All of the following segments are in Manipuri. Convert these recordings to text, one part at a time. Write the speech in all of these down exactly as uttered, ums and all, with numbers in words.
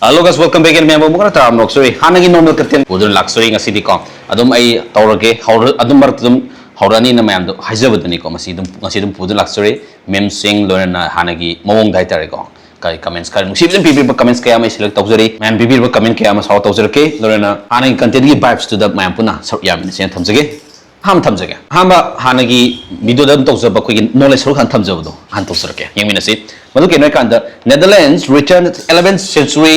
Hello guys, welcome back again. ꯃꯌꯥꯝꯕꯨ ꯑꯃꯨꯛ ꯍꯟꯅ ꯇꯔꯥꯝꯅ ꯑꯣꯛꯆꯔꯤ꯫ ꯍꯥꯟꯅꯒꯤ normal content ꯄꯨꯗꯨꯅ ꯂꯥꯛꯆꯔꯤ꯫ ꯉꯁꯤꯗꯤꯀꯣ ꯑꯗꯨꯝ ꯑꯩ ꯇꯧꯔꯒꯦ, ꯍꯧꯔ-, ꯑꯗꯨꯝ ꯃꯔꯛꯇ ꯑꯗꯨꯝ ꯍꯧꯔꯛꯑꯅꯤꯅ ꯃꯌꯥꯝꯗꯣ ꯍꯥꯏꯖꯕꯗꯨꯅꯤꯀꯣ꯫ ꯃꯁꯤ ꯑꯗꯨꯝ, ꯉꯁꯤ ꯑꯗꯨꯝ ꯄꯨꯗꯨꯅ ꯂꯥꯛꯆꯔꯤ꯫ Memes ꯁꯤꯡ ꯂꯣꯏꯅꯅ ꯍꯥꯟꯅꯒꯤ ꯃꯑꯣꯡꯗ ꯍꯥꯏꯇꯥꯔꯦꯀꯣ꯫ ꯀꯩ comments ꯈꯔ ꯅꯨꯡꯁꯤꯕ ꯑꯗꯨꯝ ꯄꯤꯕꯤꯕ comments ꯀꯌꯥ ꯑꯃ ꯑꯩ select ꯇꯧꯖꯔꯤ꯫ ꯃꯌꯥꯝ ꯄꯤꯕꯤꯔꯕ comment ꯀꯌꯥ ꯑꯃ shout out ꯇꯧꯖꯔꯛꯀꯦ꯫ ꯂꯣꯏꯅꯅ ꯍꯥꯟꯅꯒꯤ content ꯀꯤ vibes ꯇꯨꯗ ꯃꯌꯥꯝ ꯄꯨꯟꯅ ꯁꯔꯨꯛ ꯌꯥꯃꯤꯟꯅꯁꯦꯅ ꯊꯝꯖꯒꯦ꯫ ꯑꯍꯥꯟꯕ ꯊꯝꯖꯒꯦ꯫ ꯑꯍꯥꯟꯕ ꯍꯥꯟꯅꯒꯤ video ꯗ ꯑꯗꯨꯝ ꯇꯧꯖꯕ ꯑꯩꯈꯣꯏꯒꯤ knowledge ꯁꯔꯨꯛ ꯍꯥꯟꯅ ꯊꯝꯖꯕꯗꯣ ꯍꯥꯟꯅ ꯇꯧꯖꯔꯛꯀꯦ꯫ ꯌꯦꯡꯃꯤꯟꯅꯁꯤ꯫ ꯃꯗꯨ ꯀꯩꯅꯣ ꯍꯥꯏꯀꯥꯟꯗ Netherlands return eleventh century,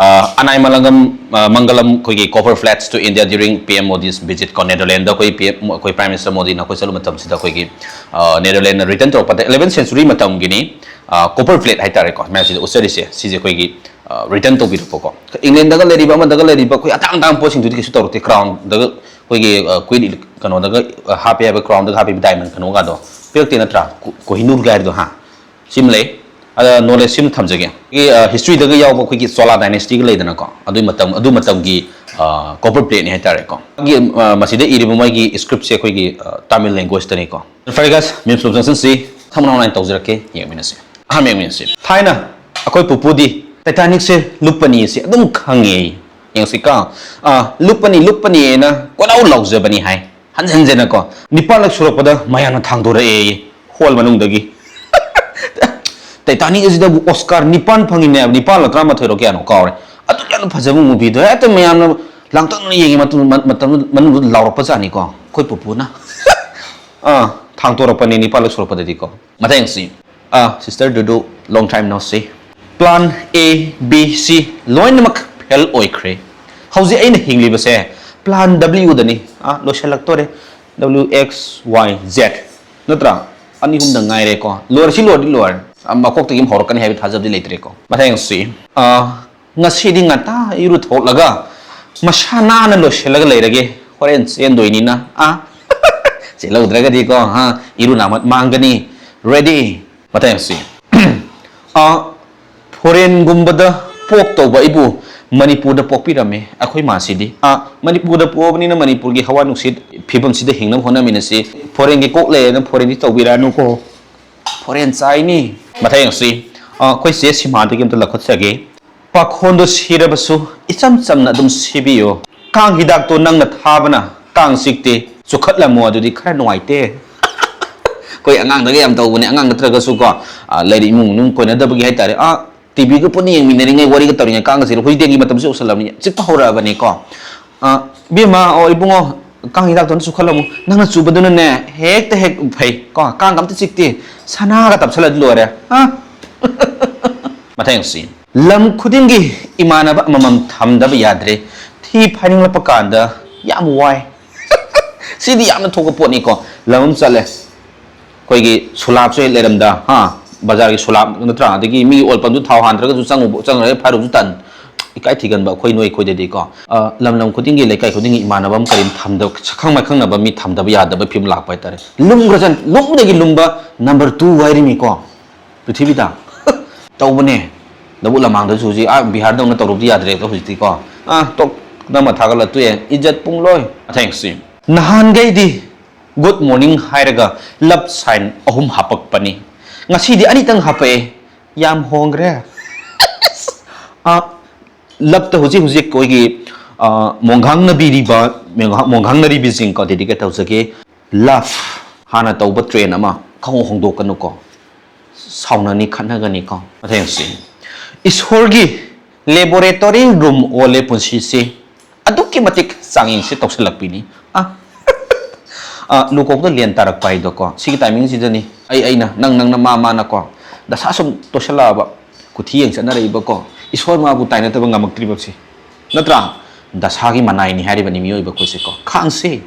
ꯑ, ꯑꯅꯥꯏ ꯃꯂꯪꯒꯝ, ꯑ, ꯃꯪꯒꯂꯝ ꯑꯩꯈꯣꯏꯒꯤ copper plates to India during P M Modi's visit ꯀꯣ꯫ Netherland ꯗ ꯑꯩꯈꯣꯏ P M, ꯑꯩꯈꯣꯏ Prime Minister ꯃꯣꯗꯤꯅ ꯑꯩꯈꯣꯏ ꯆꯠꯂꯨꯕ ꯃꯇꯝꯁꯤꯗ ꯑꯩꯈꯣꯏꯒꯤ, ꯑ, Netherland ꯅ return ꯇꯧꯔꯛꯄꯗ eleventh century ꯃꯇꯝꯒꯤꯅꯤ, ꯑ, copper plate ꯍꯥꯏꯇꯥꯔꯦꯀꯣ꯫ ꯃꯌꯥꯝꯁꯤꯗ ꯎꯠꯆꯔꯤꯁꯦ ꯁꯤꯁꯦ ꯑꯩꯈꯣꯏꯒꯤ, ꯑ, return ꯇꯧꯕꯤꯔꯛꯄꯀꯣ꯫ England ꯗꯒ ꯂꯩꯔꯤꯕ ꯑꯃꯗꯒ ꯂꯩꯔꯤꯕ ꯑꯩꯈꯣꯏ ꯑꯇꯥꯡ ꯑꯇꯥꯡꯕ ꯄꯣꯠꯁꯤꯡꯗꯨꯗꯤ ꯀꯩꯁꯨ ꯇꯧꯔꯛꯇꯦ꯫ Crown ꯗꯒ ꯑꯩꯈꯣꯏꯒꯤ, ꯑ, queen ꯀꯩꯅꯣꯗꯒ, ꯑ, ꯍꯥꯞꯄꯦ ꯍꯥꯏꯕ crown ꯗꯒ ꯍꯥꯞꯄꯤꯕ diamond ꯀꯩꯅꯣꯒꯗꯣ ꯄꯤꯔꯛꯇꯦ ꯅꯠꯇ꯭ꯔꯥ? ꯀꯣ-, ꯀꯣꯍꯤꯅꯨꯔꯒ ꯍꯥꯏꯔꯤꯗꯣ ꯍꯥ꯫ ꯁꯤꯃ ꯂꯩ꯫ ꯑꯗ knowledge ꯁꯤꯃ ꯊꯝꯖꯒꯦ꯫ ꯑꯩꯈꯣꯏꯒꯤ, ꯑ, history ꯗꯒ ꯌꯥꯎꯕ ꯑꯩꯈꯣꯏꯒꯤ Chola dynasty ꯒ ꯂꯩꯗꯅꯀꯣ꯫ ꯑꯗꯨꯏ ꯃꯇꯝ, ꯑꯗꯨ ꯃꯇꯝꯒꯤ, ꯑ, copper plate ꯅꯤ ꯍꯥꯏꯇꯥꯔꯦꯀꯣ꯫ ꯃꯥꯒꯤ, ꯑ, ꯃꯁꯤꯗ ꯏꯔꯤꯕ ꯃꯣꯏꯒꯤ script ꯁꯦ ꯑꯩꯈꯣꯏꯒꯤ, ꯑ, Tamil language ꯇꯅꯤꯀꯣ꯫ Fine guys, memes ꯁꯨꯝ ꯆꯪꯁꯤꯟꯁꯤ꯫ ꯊꯝꯅꯥ ꯅꯥꯏꯅ ꯇꯧꯖꯔꯛꯀꯦ, ꯌꯦꯡꯃꯤꯟꯅꯁꯤ꯫ ꯑꯍꯥꯟꯕ ꯌꯦꯡꯃꯤꯟꯅꯁꯤ꯫ ꯊꯥꯏꯅ ꯑꯩꯈꯣꯏ ꯄꯨꯄꯨꯗꯤ Titanic ꯁꯦ ꯂꯨꯞꯄꯅꯤ ꯁꯤ ꯑꯗꯨꯝ ꯈꯪꯉꯦ꯫ ꯌꯦꯡꯁꯤꯀꯣ꯫ ꯑ, ꯂꯨꯞꯄꯅꯤ, ꯂꯨꯞꯄꯅꯤꯅ ꯀꯣꯏꯂꯥꯎ ꯂꯥꯎꯖꯕꯅꯤ ꯍꯥꯏ꯫ ꯍꯟꯖꯤꯟ ꯍꯟꯖꯤꯟꯅꯀꯣ꯫ ꯅꯤꯄꯥꯜꯂꯛ ꯁꯨꯔꯛꯄꯗ ꯃꯌꯥꯝꯅ ꯊꯥꯡꯗꯣꯔꯛꯑꯦ ꯍꯣꯜ ꯃꯅꯨꯡꯗꯒꯤ꯫ Titanic ꯑꯁꯤꯗꯕꯨ Oscar ꯅꯤꯄꯥꯜ ꯐꯪꯉꯤꯅꯦ ꯍꯥꯏꯕ, ꯅꯤꯄꯥꯜꯂ ꯇꯔꯥꯃꯥꯊꯣꯏꯔꯣ ꯀꯌꯥꯅꯣ ꯀꯥꯎꯔꯦ꯫ ꯑꯗꯨꯛ ꯌꯥꯝꯅ ꯐꯖꯕ movie ꯗꯣ ꯍꯦꯛꯇ ꯃꯌꯥꯝꯅ ꯂꯥꯡꯇꯛꯅꯅ ꯌꯦꯡꯉꯤ ꯃꯇꯝ, ꯃꯇꯝ ꯃꯅꯨꯡꯗꯨꯗ ꯂꯥꯎꯔꯛꯄ ꯖꯥꯠꯅꯤꯀꯣ ꯑꯩꯈꯣꯏ ꯄꯨꯄꯨꯅ꯫ ꯑꯥ, ꯊꯥꯡꯇꯣꯔꯛꯄꯅꯦ ꯅꯤꯄꯥꯜꯂꯛ ꯁꯨꯔꯛꯄꯗꯗꯤꯀꯣ꯫ ꯃꯊꯪꯁꯤ, ꯑꯥ, sister ꯗꯨꯗꯨ, long time no see꯫ Plan A, B, C ꯂꯣꯏꯅꯃꯛ fail ꯑꯣꯏꯈ꯭ꯔꯦ꯫ ꯍꯧꯖꯤꯛ ꯑꯩꯅ ꯍꯤꯡꯂꯤꯕꯁꯦ plan W ꯗꯅꯤ꯫ ꯑꯥ, ꯂꯣꯏꯁꯤꯜꯂꯛꯇꯣꯔꯦ꯫ W, X, Y, Z꯫ ꯅꯠꯇ꯭ꯔꯥ? ꯑꯅꯤ ꯑꯍꯨꯝꯗ ꯉꯥꯏꯔꯦꯀꯣ꯫ ꯂꯣꯏꯔꯁꯤ ꯂꯣꯏꯔꯗꯤ ꯂꯣꯏꯔꯦ꯫ ꯑꯥ, ꯃꯀꯣꯛꯇꯒꯤ ꯑꯃꯨꯛ ꯍꯧꯔꯛꯀꯅꯤ ꯍꯥꯏꯕ ꯊꯥꯖꯕꯗꯤ ꯂꯩꯇ꯭ꯔꯦꯀꯣ꯫ ꯃꯊꯪꯁꯤ, ꯑꯥ, ꯉꯁꯤꯗꯤ ꯉꯟꯇꯥ ꯏꯔꯨꯊꯣꯛꯂꯒ ꯃꯁꯥ ꯅꯥꯟꯅ ꯂꯣꯏꯁꯤꯜꯂꯒ ꯂꯩꯔꯒꯦ꯫ ꯍꯣꯔꯦꯟ ꯆꯦꯟꯗꯣꯏꯅꯤꯅ꯫ ꯑꯥ, ꯆꯦꯜꯍꯧꯗ꯭ꯔꯒꯗꯤꯀꯣ, ꯍꯥ, ꯏꯔꯨ ꯅꯥꯃꯠ ꯃꯥꯡꯒꯅꯤ꯫ Ready? ꯃꯊꯪꯁꯤ꯫ ꯑ, foreign ꯒꯨꯝꯕꯗ ꯄꯣꯛꯇꯧꯕ ꯑꯩꯕꯨ ꯃꯅꯤꯄꯨꯔꯗ ꯄꯣꯛꯄꯤꯔꯝꯃꯦ ꯑꯩꯈꯣꯏ ꯃꯥꯁꯤꯗꯤ꯫ ꯑ, ꯃꯅꯤꯄꯨꯔꯗ ꯄꯣꯛꯑꯕꯅꯤꯅ ꯃꯅꯤꯄꯨꯔꯒꯤ ꯍꯋꯥ ꯅꯨꯡꯁꯤꯠ ꯐꯤꯕꯝꯁꯤꯗ ꯍꯤꯡꯅꯕ ꯍꯣꯠꯅꯃꯤꯟꯅꯁꯤ꯫ Foreign ꯒꯤ ꯀꯣꯛ ꯂꯩꯌꯦꯅ foreign ꯗꯤ ꯇꯧꯕꯤꯔꯛꯑꯅꯨꯀꯣ꯫ Foreign ꯆꯥꯏꯅꯤ꯫ ꯃꯊꯪꯁꯤ꯫ ꯑ, ꯑꯩꯈꯣꯏ ꯆꯦ ꯁꯤꯃꯥꯗꯒꯤ ꯑꯝꯇ ꯂꯧꯈꯠꯆꯒꯦ꯫ ꯄꯥꯈꯣꯟꯗꯣ ꯁꯤꯔꯕꯁꯨ ꯏꯆꯝ ꯆꯝꯅ ꯑꯗꯨꯝ ꯁꯤꯕꯤꯌꯣ꯫ ꯀꯥꯡ ꯍꯤꯗꯥꯛꯇꯣ ꯅꯪꯅ ꯊꯥꯕꯅ ꯀꯥꯡ ꯆꯤꯛꯇꯦ, ꯆꯨꯈꯠꯂꯝꯃꯣ, ꯑꯗꯨꯗꯤ ꯈꯔ ꯅꯨꯡꯉꯥꯏꯇꯦ꯫ ꯑꯩꯈꯣꯏ ꯑꯉꯥꯡꯗꯒ ꯌꯥꯝ ꯇꯧꯕꯅꯦ, ꯑꯉꯥꯡ ꯅꯠꯇ꯭ꯔꯒꯁꯨ ꯀꯣ, ꯑ, ꯂꯩꯔꯤ ꯏꯃꯨꯡ ꯃꯅꯨꯡ ꯀꯣꯏꯅꯗꯕꯒꯤ ꯍꯥꯏꯇꯥꯔꯦ, ꯑ, ꯇꯤꯚꯤꯒ ꯄꯨꯟꯅ ꯌꯦꯡꯃꯤꯟꯅꯔꯤꯉꯩ, ꯋꯥꯔꯤꯒ ꯇꯧꯔꯤꯉꯩ ꯀꯥꯡꯒ ꯆꯤꯛꯂꯛꯄ, ꯍꯧꯖꯤꯛ ꯗꯦꯡꯒꯤ ꯃꯇꯝꯁꯨ ꯌꯧꯁꯜꯂꯕꯅꯤ, ꯆꯤꯛꯄ ꯍꯧꯔꯛꯑꯕꯅꯤꯀꯣ꯫ ꯑ, ꯏꯕꯦꯝꯃ, ꯑꯣ ꯏꯕꯨꯡꯉꯣ, ꯀꯥꯡ ꯍꯤꯗꯥꯛꯇꯣ ꯑꯝꯇ ꯆꯨꯈꯠꯂꯝꯃꯨ, ꯅꯪꯅ ꯆꯨꯕꯗꯨꯅꯅꯦ ꯍꯦꯛꯇ ꯍꯦꯛ ꯐꯩ ꯀꯣ, ꯀꯥꯡꯒ ꯑꯝꯇ ꯆꯤꯛꯇꯦ, ꯁꯅꯥꯒ ꯇꯞꯁꯜꯂꯗꯤ ꯂꯣꯏꯔꯦ꯫ ꯑ? ꯃꯊꯪꯁꯤ, ꯂꯝ ꯈꯨꯗꯤꯡꯒꯤ ꯏꯃꯥꯟꯅꯕ ꯑꯃꯃꯝ ꯊꯝꯗꯕ ꯌꯥꯗ꯭ꯔꯦ, ꯊꯤ ꯐꯥꯏꯅꯤꯡꯂꯛꯄ ꯀꯥꯟꯗ ꯌꯥꯝ ꯋꯥꯏ꯫ ꯁꯤꯗꯤ ꯌꯥꯝꯅ ꯊꯣꯛꯄ ꯄꯣꯠꯅꯤꯀꯣ꯫ ꯂꯝ ꯑꯃ ꯆꯠꯂꯦ, ꯑꯩꯈꯣꯏꯒꯤ ꯁꯨꯂꯥꯞꯁꯨ ꯍꯦꯛ ꯂꯩꯔꯝꯗ, ꯍꯥ, ꯕꯖꯥꯔꯒꯤ ꯁꯨꯂꯥꯞ ꯅꯠꯇ꯭ꯔꯥ, ꯑꯗꯒꯤ ꯃꯤꯒꯤ ꯑꯣꯜ ꯄꯝꯁꯨ ꯊꯥꯎ ꯍꯥꯟꯗ꯭ꯔꯒꯁꯨ ꯆꯪꯉꯨꯕ, ꯆꯪꯉꯒ ꯍꯦꯛ ꯐꯥꯏꯔꯨꯕꯁꯨ ꯇꯟ, ꯏꯀꯥꯏ ꯊꯤꯒꯟꯕ ꯑꯩꯈꯣꯏ ꯅꯣꯏ ꯑꯩꯈꯣꯏꯗꯗꯤꯀꯣ꯫ ꯑ, ꯂꯝ ꯂꯝ ꯈꯨꯗꯤꯡꯒꯤ, ꯂꯩꯀꯥꯏ ꯈꯨꯗꯤꯡꯒꯤ ꯏꯃꯥꯟꯅꯕ ꯑꯃ ꯀꯔꯤꯝ ꯊꯝꯗꯕ, ꯁꯛꯈꯪ ꯃꯥꯏꯈꯪꯅꯕ ꯃꯤ ꯊꯝꯗꯕ ꯌꯥꯗꯕ ꯐꯤꯕꯝ ꯂꯥꯛꯄ ꯍꯥꯏꯇꯥꯔꯦ꯫ ꯂꯨꯝꯈ꯭ꯔꯖꯥꯠ, ꯂꯨꯝꯗꯒꯤ ꯂꯨꯝꯕ ꯅꯝꯕꯔ ꯇꯨ ꯍꯥꯏꯔꯤꯃꯤꯀꯣ ꯄ꯭ꯔꯤꯊꯤꯕꯤꯗ꯫ ꯇꯧꯕꯅꯦ꯫ ꯂꯧꯕꯨꯛ ꯂꯃꯥꯡꯗꯁꯨ ꯍꯧꯖꯤꯛ, ꯑꯥ, ꯕꯤꯍꯥꯔꯗꯧꯅ ꯇꯧꯔꯨꯕꯗꯤ ꯌꯥꯗ꯭ꯔꯦ ꯑꯗꯣ ꯍꯧꯖꯤꯛꯇꯤꯀꯣ꯫ ꯑꯥ, ꯇꯣꯛ, ꯅꯝꯃ ꯊꯥꯒꯠꯂ ꯇꯣꯛꯑꯦ꯫ ꯏꯖꯠ ꯄꯨꯡꯂꯣꯏ꯫ ꯃꯊꯪꯁꯤ꯫ ꯅꯍꯥꯟꯈꯩꯗꯤ good morning ꯍꯥꯏꯔꯒ love sign ꯑꯍꯨꯝ ꯍꯥꯄꯛꯄꯅꯤ꯫ ꯉꯁꯤꯗꯤ ꯑꯅꯤꯇꯪ ꯍꯥꯄꯛꯑꯦ꯫ ꯌꯥꯝ ꯍꯣꯡꯈ꯭ꯔꯦ꯫ ꯑꯥ, loveꯇ ꯍꯧꯖꯤꯛ ꯍꯧꯖꯤꯛ ꯑꯩꯈꯣꯏꯒꯤ, ꯑꯥ, ꯃꯣꯡꯒꯥꯡꯅꯕꯤꯔꯤꯕ, ꯃꯣꯡꯒꯥꯡ-, ꯃꯣꯡꯒꯥꯡꯅꯔꯤꯕꯤꯁꯤꯡꯀꯣ dedicate ꯇꯧꯖꯒꯦ꯫ Love ꯍꯥꯟꯅ ꯇꯧꯕ trend ꯑꯃ ꯈꯪꯍꯣꯡ ꯍꯣꯡꯗꯣꯛꯀꯅꯨꯀꯣ꯫ ꯁꯥꯎꯅꯅꯤ, ꯈꯠꯅꯒꯅꯤꯀꯣ꯫ ꯃꯊꯪꯁꯤ, ꯏꯁꯣꯔꯒꯤ laboratory room ꯑꯣꯜꯂꯦ ꯄꯨꯟꯁꯤꯁꯦ꯫ ꯑꯗꯨꯛꯀꯤ ꯃꯇꯤꯛ ꯆꯥꯡꯌꯦꯡꯁꯦ ꯇꯧꯁꯜꯂꯛꯄꯤꯅꯤ꯫ ꯑ, ꯑ, ꯂꯨ ꯀꯣꯛꯇ ꯂꯦꯟ ꯇꯥꯔꯛꯄ ꯍꯥꯏꯗꯣꯀꯣ꯫ ꯁꯤꯒꯤ timingꯁꯤꯗꯅꯤ ꯑꯩ ꯑꯩꯅ, ꯅꯪ ꯅꯪꯅ, ꯃꯥ ꯃꯥꯅꯀꯣ, ꯗꯁꯥ ꯁꯨꯝ ꯇꯣꯁꯜꯂꯛꯑꯕ, ꯀꯨꯊꯤ ꯌꯦꯡ ꯆꯠꯅꯔꯛꯏꯕꯀꯣ, ꯏꯁꯣꯔ ꯃꯥꯕꯨ ꯇꯥꯏꯅꯗꯕ ꯉꯝꯃꯛꯇ꯭ꯔꯤꯕꯁꯦ꯫ ꯅꯠꯇ꯭ꯔꯥ? ꯗꯁꯥꯒꯤ ꯃꯅꯥꯏꯅꯤ ꯍꯥꯏꯔꯤꯕꯅꯤ ꯃꯤꯑꯣꯏꯕ ꯑꯩꯈꯣꯏꯁꯦꯀꯣ꯫ ꯈꯥꯡꯁꯤ꯫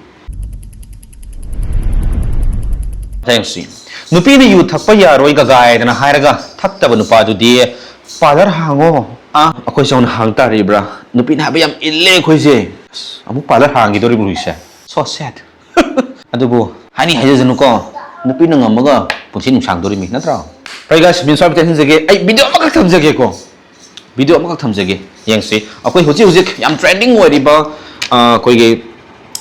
ꯃꯊꯪꯁꯤ, ꯅꯨꯄꯤꯅ ꯌꯨ ꯊꯛꯄ ꯌꯥꯔꯣꯏ ꯒꯒꯥꯏꯗꯅ ꯍꯥꯏꯔꯒ ꯊꯛꯇꯕ ꯅꯨꯄꯥꯗꯨꯗꯤ parlour ꯍꯥꯡꯉꯣ꯫ ꯑꯥ, ꯑꯩꯈꯣꯏꯁꯨ ꯍꯥꯡ ꯇꯥꯔꯤꯕ꯭ꯔꯥ? ꯅꯨꯄꯤꯅ ꯍꯥꯏꯕ ꯌꯥꯝ ꯏꯜꯂꯦ ꯑꯩꯈꯣꯏꯁꯦ꯫ ꯑꯁ, ꯑꯃꯨꯛ parlour ꯍꯥꯡꯈꯤꯗꯣꯔꯤꯕ ꯍꯧꯖꯤꯛꯁꯦ꯫ So sad꯫ ꯑꯗꯨꯕꯨ ꯍꯥꯏꯅꯤ ꯍꯥꯏꯖꯁꯅꯨꯀꯣ, ꯅꯨꯄꯤꯅ ꯉꯝꯃꯒ ꯄꯨꯟꯁꯤ ꯅꯨꯡꯁꯥꯡꯗꯣꯔꯤꯃꯤ, ꯅꯠꯇ꯭ꯔꯣ? Hey guys, ꯃꯤꯟꯁ ꯍꯥꯏꯕ ꯇꯦꯟꯁꯤꯟꯖꯒꯦ꯫ ꯑꯩ video ꯑꯃꯈꯛ ꯊꯝꯖꯒꯦꯀꯣ꯫ Video ꯑꯃꯈꯛ ꯊꯝꯖꯒꯦ, ꯌꯦꯡꯁꯤ꯫ ꯑꯩꯈꯣꯏ ꯍꯧꯖꯤꯛ ꯍꯧꯖꯤꯛ ꯌꯥꯝ trending ꯑꯣꯏꯔꯤꯕ, ꯑ, ꯑꯩꯈꯣꯏꯒꯤ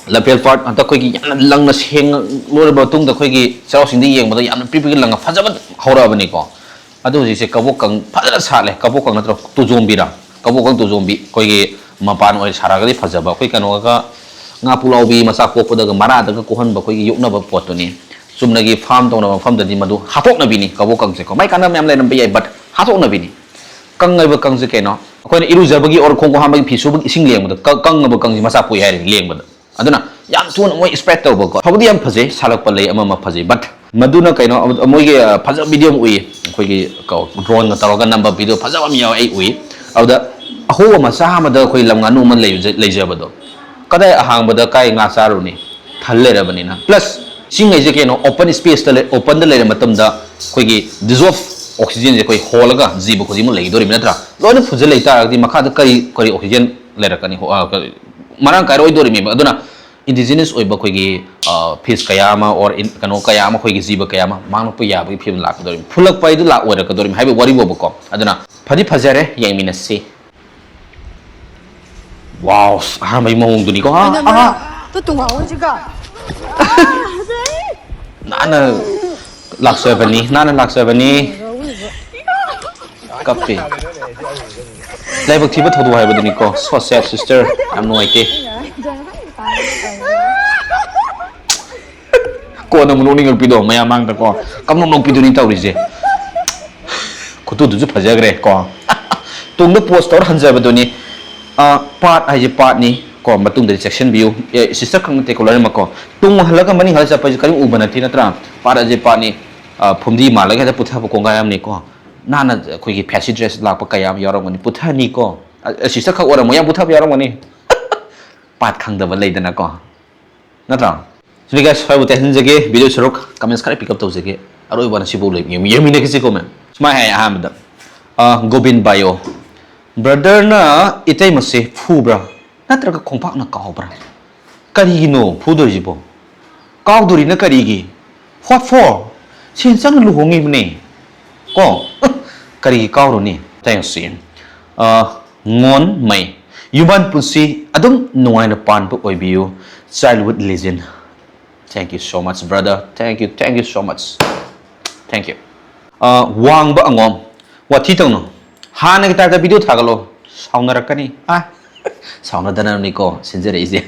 ꯂꯝꯐꯦꯜ ꯄꯥꯠ ꯍꯟꯗꯛ ꯑꯩꯈꯣꯏꯒꯤ ꯌꯥꯝꯅ ꯂꯪꯅ ꯁꯦꯡꯂꯣꯏꯔꯕ ꯃꯇꯨꯡꯗ ꯑꯩꯈꯣꯏꯒꯤ ꯆꯩꯔꯥꯎ ꯆꯤꯡꯗ ꯌꯦꯡꯕꯗ ꯌꯥꯝꯅ ꯄꯤꯛ ꯄꯤꯛ ꯂꯪꯅ ꯐꯖꯕ ꯍꯧꯔꯛꯑꯕꯅꯤꯀꯣ꯫ ꯑꯗꯨ ꯍꯧꯖꯤꯛꯁꯦ ꯀꯕꯣꯛꯀꯪ ꯐꯖꯅ ꯁꯥꯠꯂꯦ꯫ ꯀꯕꯣꯛꯀꯪ ꯅꯠꯇ꯭ꯔꯣ? ꯇꯨꯖꯣꯝꯕꯤꯔ? ꯀꯕꯣꯛꯀꯪ ꯇꯨꯖꯣꯝꯕꯤ꯫ ꯑꯩꯈꯣꯏꯒꯤ ꯃꯄꯥꯟ ꯑꯣꯏꯅ ꯁꯥꯔꯛꯑꯒꯗꯤ ꯐꯖꯕ꯫ ꯑꯩꯈꯣꯏ ꯀꯩꯅꯣꯒ ꯉꯥ ꯄꯨꯛꯂꯥꯎꯕꯤ ꯃꯆꯥ ꯀꯣꯛꯄꯗꯒ ꯃꯔꯥꯗꯒ ꯀꯣꯛꯍꯟꯕ ꯑꯩꯈꯣꯏꯒꯤ ꯌꯣꯛꯅꯕ ꯄꯣꯠꯇꯨꯅꯤ꯫ ꯆꯨꯝꯅꯒꯤ farm ꯇꯧꯅꯕ ꯃꯐꯝꯗꯗꯤ ꯃꯗꯨ ꯍꯥꯠꯇꯣꯛꯅꯕꯤꯅꯤ ꯀꯕꯣꯛꯀꯪꯁꯦꯀꯣ꯫ ꯃꯥꯏ ꯀꯥꯟꯅꯕ ꯃꯌꯥꯝ ꯂꯩꯔꯝꯕ ꯌꯥꯏ, but ꯍꯥꯠꯇꯣꯛꯅꯕꯤꯅꯤ꯫ ꯀꯪ ꯍꯥꯏꯕ ꯀꯪꯁꯦ ꯀꯩꯅꯣ? ꯑꯩꯈꯣꯏꯅ ꯏꯔꯨꯖꯕꯒꯤ or ꯈꯣꯡ ꯈꯨꯠ ꯍꯥꯝꯕꯒꯤ ꯐꯤ ꯁꯨꯕꯒꯤ ꯏꯁꯤꯡ ꯂꯦꯡꯕꯗ ꯀ-, ꯀꯪꯉꯕ ꯀꯪꯁꯦ ꯃꯆꯥ ꯄꯣꯛꯏ ꯍꯥꯏꯔꯤꯅꯤ ꯂꯦꯡꯕꯗ꯫ ꯑꯗꯨꯅ ꯌꯥꯝ ꯊꯨꯅ ꯃꯣꯏ spread ꯇꯧꯕꯀꯣ꯫ ꯐꯕꯨꯗꯤ ꯌꯥꯝ ꯐꯖꯩ, ꯁꯥꯠꯂꯛꯄ ꯂꯩ ꯑꯃ ꯑꯃ ꯐꯖꯩ, but ꯃꯗꯨꯅ ꯀꯩꯅꯣ, ꯃꯣꯏꯒꯤ, ꯑ, ꯐꯖꯕ video ꯑꯃ ꯎꯏ꯫ ꯑꯩꯈꯣꯏꯒꯤ ꯀꯣ, drone ꯒ ꯇꯧꯔꯒ ꯅꯝꯕ video ꯐꯖꯕ ꯑꯃ ꯌꯥꯎꯋꯦ, ꯑꯩ ꯎꯏ꯫ ꯑꯗꯨꯗ ꯑꯍꯣꯕ ꯃꯆꯥ ꯑꯃꯗ ꯑꯩꯈꯣꯏ ꯂꯝ ꯉꯥꯅꯨ ꯑꯃ ꯂꯩꯖ-, ꯂꯩꯖꯕꯗꯣ, ꯀꯗꯥꯏ ꯑꯍꯥꯡꯕꯗ ꯀꯥꯏ ꯉꯥ ꯆꯥꯔꯨꯅꯤ? ꯊꯜ ꯂꯩꯔꯕꯅꯤꯅ꯫ Plus ꯏꯁꯤꯡ ꯍꯥꯏꯁꯦ ꯀꯩꯅꯣ? Open space ꯇ ꯂꯩ, open ꯗ ꯂꯩꯔ ꯃꯇꯝꯗ ꯑꯩꯈꯣꯏꯒꯤ dissolve oxygen ꯁꯦ ꯑꯩꯈꯣꯏ ꯍꯣꯜꯂꯒ ꯖꯤꯕ ꯈꯨꯗꯤꯡꯃꯛ ꯂꯩꯒꯗꯧꯔꯤꯕ ꯅꯠꯇ꯭ꯔꯥ? ꯂꯣꯏꯅ ꯐꯨꯖꯤꯜ ꯂꯩ ꯇꯥꯔꯒꯗꯤ ꯃꯈꯥꯗ ꯀꯔꯤ, ꯀꯔꯤ oxygen ꯂꯩꯔꯛꯀꯅꯤ? ꯍꯣ-, ꯑ, ꯀ-, ꯃꯔꯥꯡ ꯀꯥꯏꯔꯛꯑꯣꯏꯗꯧꯔꯤꯕꯅꯦꯕ꯫ ꯑꯗꯨꯅ indigenous ꯑꯣꯏꯕ ꯑꯩꯈꯣꯏꯒꯤ, ꯑ, fish ꯀꯌꯥ ꯑꯃ or in-, ꯀꯩꯅꯣ ꯀꯌꯥ ꯑꯃ, ꯑꯩꯈꯣꯏꯒꯤ ꯖꯤꯕ ꯀꯌꯥ ꯑꯃ ꯃꯥꯡꯂꯛꯄ ꯌꯥꯕꯒꯤ ꯐꯤꯕꯝ ꯂꯥꯛꯀꯗꯧꯔꯤꯕꯅꯤ꯫ ꯐꯨꯜꯂꯛꯄ ꯍꯥꯏꯗꯨ ꯂꯥꯛ ꯑꯣꯏꯔꯛꯀꯗꯧꯔꯤꯕꯅꯤ ꯍꯥꯏꯕꯒꯤ ꯋꯥꯔꯤꯕꯣꯕꯀꯣ꯫ ꯑꯗꯨꯅ ꯐꯗꯤ ꯐꯖꯔꯦ, ꯌꯦꯡꯃꯤꯟꯅꯁꯤ꯫ Wow, ꯑꯍꯥꯟꯕꯒꯤ ꯃꯑꯣꯡꯗꯨꯅꯤꯀꯣ꯫ ꯑ, ꯑꯩꯅ ꯑ꯫ ꯃꯔꯛ ꯇꯨ ꯇꯨꯡꯍꯧꯁꯤꯒ꯫ ꯅꯥꯟꯅ ꯂꯥꯛꯆꯕꯅꯤ, ꯅꯥꯟꯅ ꯂꯥꯛꯆꯕꯅꯤ꯫ ꯀꯞꯄꯤ꯫ ꯂꯥꯏꯕꯛ ꯊꯤꯕ ꯊꯧꯗꯣꯛ ꯍꯥꯏꯕꯗꯨꯅꯤꯀꯣ꯫ So sad, sister. ꯌꯥꯝ ꯅꯨꯡꯉꯥꯏꯇꯦ꯫ ꯀꯣꯟꯅ ꯑꯃꯨꯛ ꯅꯣꯛꯅꯤꯡꯉꯛꯄꯤꯗꯣ ꯃꯌꯥꯝ ꯃꯥꯡꯗꯀꯣ꯫ ꯀꯞꯅꯣꯛ ꯅꯣꯛꯄꯤꯗꯨꯅꯤ ꯇꯧꯔꯤꯁꯦ꯫ ꯈꯨꯇꯨꯗꯨꯁꯨ ꯐꯖꯈ꯭ꯔꯦ ꯀꯣ꯫ ꯇꯨꯡꯗ post ꯇꯧꯔ ꯍꯟꯖꯕꯗꯨꯅꯤ꯫ ꯑ, part ꯍꯥꯏꯁꯦ part ꯅꯤ ꯀꯣ, ꯃꯇꯨꯡꯗꯗꯤ ꯆꯦꯛꯁꯤꯟꯕꯤꯌꯨ꯫ ꯑꯦ, sister ꯈꯛ ꯅꯠꯇꯦꯀꯣ, ꯂꯣꯏꯅꯃꯛꯀꯣ꯫ ꯇꯨꯡ ꯍꯜꯂꯒ ꯃꯅꯤꯡ ꯍꯜꯂ ꯆꯠꯄ ꯍꯥꯏꯁꯦ ꯀꯔꯤꯝ ꯎꯕ ꯅꯠꯇꯦ ꯅꯠꯇ꯭ꯔꯥ? Part ꯍꯥꯏꯁꯦ part ꯅꯤ꯫ ꯑ, ꯐꯨꯝꯗꯤ ꯃꯥꯜꯂꯒ ꯍꯦꯛꯇ ꯄꯨꯊꯕ ꯀꯣꯡꯒꯥꯏ ꯑꯃꯅꯤꯀꯣ꯫ ꯅꯥꯟꯅ ꯑꯩꯈꯣꯏꯒꯤ fancy dress ꯂꯥꯛꯄ ꯀꯌꯥ ꯑꯃ ꯌꯥꯎꯔꯝꯒꯅꯤ, ꯄꯨꯊꯅꯤꯀꯣ꯫ ꯑ, sister ꯈꯛ ꯑꯣꯏꯔꯝꯃꯣꯏ, ꯌꯥꯝ ꯄꯨꯊꯕ ꯌꯥꯎꯔꯝꯒꯅꯤ꯫ Part ꯈꯪꯗꯕ ꯂꯩꯗꯅꯀꯣ꯫ ꯅꯠꯇ꯭ꯔꯥ? ꯁꯤꯗꯤ guys, ꯁ꯭ꯋꯥꯏꯕꯨ ꯇꯦꯟꯍꯟꯖꯒꯦ, video ꯁꯔꯨꯛ comments ꯈꯔ pick up ꯇꯧꯖꯒꯦ꯫ ꯑꯔꯣꯏꯕꯅ ꯁꯤꯐꯥꯎ ꯂꯣꯏ ꯌꯦꯡ-, ꯌꯦꯡꯃꯤꯟꯅꯈꯤꯁꯤꯀꯣ, ma'am꯫ ꯁꯨꯃꯥꯏ ꯍꯥꯏ ꯑꯍꯥꯟꯕꯗ, ꯑ, ꯒꯣꯕꯤꯟ ꯕꯥꯏꯌꯣ, brother ꯅ ꯏꯇꯩꯃꯁꯦ ꯐꯨꯕ꯭ꯔꯥ ꯅꯠꯇ꯭ꯔꯒ ꯈꯣꯡꯄꯥꯛꯅ ꯀꯥꯎꯕ꯭ꯔꯥ? ꯀꯔꯤꯒꯤꯅꯣ ꯐꯨꯗꯣꯏꯁꯤꯕꯣ? ꯀꯥꯎꯗꯣꯔꯤꯅ ꯀꯔꯤꯒꯤ? What for? ꯁꯦꯟ ꯆꯪꯅ ꯂꯨꯍꯣꯡꯉꯤꯕꯅꯦ꯫ ꯀꯣ? ꯀꯔꯤꯒꯤ ꯀꯥꯎꯔꯨꯅꯤ? ꯇꯥꯏꯌꯣꯟꯁꯤ, ꯑ, ꯉꯣꯟꯃꯩ꯫ ꯌꯨꯝꯕꯥꯟ ꯄꯨꯟꯁꯤ ꯑꯗꯨꯝ ꯅꯨꯡꯉꯥꯏꯅ ꯄꯥꯟꯕ ꯑꯣꯏꯕꯤꯌꯨ꯫ Childhood legend. Thank you so much, brother. Thank you, thank you so much. Thank you. ꯑ, ꯋꯥꯡꯕ ꯑꯉꯣꯝ, ꯋꯥꯊꯤ ꯇꯧꯅꯨ꯫ ꯍꯥꯟꯅꯒꯤ ꯇꯥꯏꯞꯇ ꯚꯤꯗꯤꯑꯣ ꯊꯥꯒꯠꯂꯣ꯫ ꯁꯥꯎꯅꯔꯛꯀꯅꯤ꯫ ꯑ, ꯁꯥꯎꯅꯗꯅꯕꯅꯤꯀꯣ ꯁꯤꯟꯖꯔꯛꯏꯁꯦ꯫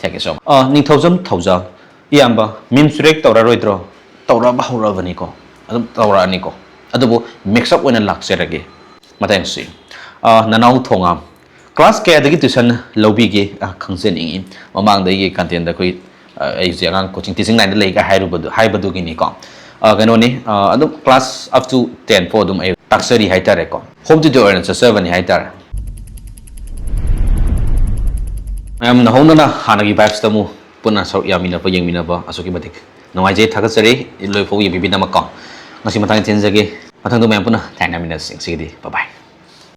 Thank you so much. ꯑ, ꯅꯤꯡꯊꯧꯖꯝ ꯊꯧꯖꯥꯜ, ꯏꯌꯥꯝꯕ, ꯃꯤꯝꯁ ꯔꯤꯌꯦꯛ ꯇꯧꯔꯔꯣꯏꯗ꯭ꯔꯣ? ꯇꯧꯔꯛꯑꯕ ꯍꯧꯔꯛꯑꯕꯅꯤꯀꯣ, ꯑꯗꯨꯝ ꯇꯧꯔꯛꯑꯅꯤꯀꯣ꯫ ꯑꯗꯨꯕꯨ ꯃꯤꯛꯁ ꯑꯞ ꯑꯣꯏꯅ ꯂꯥꯛꯆꯔꯒꯦ꯫ ꯃꯇꯥꯡꯁꯤ, ꯑ, ꯅꯅꯥꯎ ꯊꯣꯉꯥꯝ, ꯀ꯭ꯂꯥꯁ ꯀꯌꯥꯗꯒꯤ ꯇ꯭ꯌꯨꯁꯟ ꯂꯧꯕꯤꯒꯦ? ꯑ, ꯈꯪꯖꯅꯤꯡꯉꯤ꯫ ꯃꯃꯥꯡꯗ ꯑꯩꯒꯤ ꯀꯟꯇꯦꯟꯗ ꯑꯩꯈꯣꯏ, ꯑ, ꯑꯩꯁꯦ ꯑꯉꯥꯡ ꯀꯣꯆꯤꯡ ꯇꯤꯆꯤꯡ ꯂꯥꯏꯟꯗ ꯂꯩꯒ ꯍꯥꯏꯔꯨꯕꯗꯨ, ꯍꯥꯏꯕꯗꯨꯒꯤꯅꯤꯀꯣ꯫ ꯑ, ꯀꯩꯅꯣꯅꯤ, ꯑ, ꯑꯗꯨꯝ ꯀ꯭ꯂꯥꯁ up to ten ꯐꯥꯎ ꯑꯗꯨꯝ ꯑꯩ ꯇꯥꯛꯆꯔꯤ ꯍꯥꯏꯇꯥꯔꯦꯀꯣ꯫ ꯍꯣꯝ ꯇ꯭ꯌꯨꯇꯔ ꯑꯣꯏꯅ ꯆꯠꯆꯕꯅꯤ ꯍꯥꯏꯇꯥꯔꯦ꯫ ꯃꯌꯥꯝ ꯅꯧꯍꯧꯅꯅ ꯍꯥꯟꯅꯒꯤ ꯚꯥꯏꯕꯁꯇ ꯑꯃꯨꯛ ꯄꯨꯟꯅ ꯁꯔꯨꯛ ꯌꯥꯃꯤꯟꯅꯕ, ꯌꯦꯡꯃꯤꯟꯅꯕ ꯑꯁꯨꯛꯀꯤ ꯃꯇꯤꯛ ꯅꯨꯡꯉꯥꯏꯖꯩ, ꯊꯥꯒꯠꯆꯔꯤ꯫ ꯂꯣꯏꯐꯥꯎ ꯌꯦꯡꯕꯤꯕꯤꯗꯃꯛꯀꯣ꯫ ꯉꯁꯤ ꯃꯇꯥꯡꯗ ꯊꯦꯡꯖꯒꯦ꯫ ꯃꯊꯪꯗ ꯃꯌꯥꯝ ꯄꯨꯟꯅ ꯊꯦꯡꯅꯃꯤꯟꯅꯁꯤ꯫ ꯉꯁꯤꯒꯤꯗꯤ bye bye꯫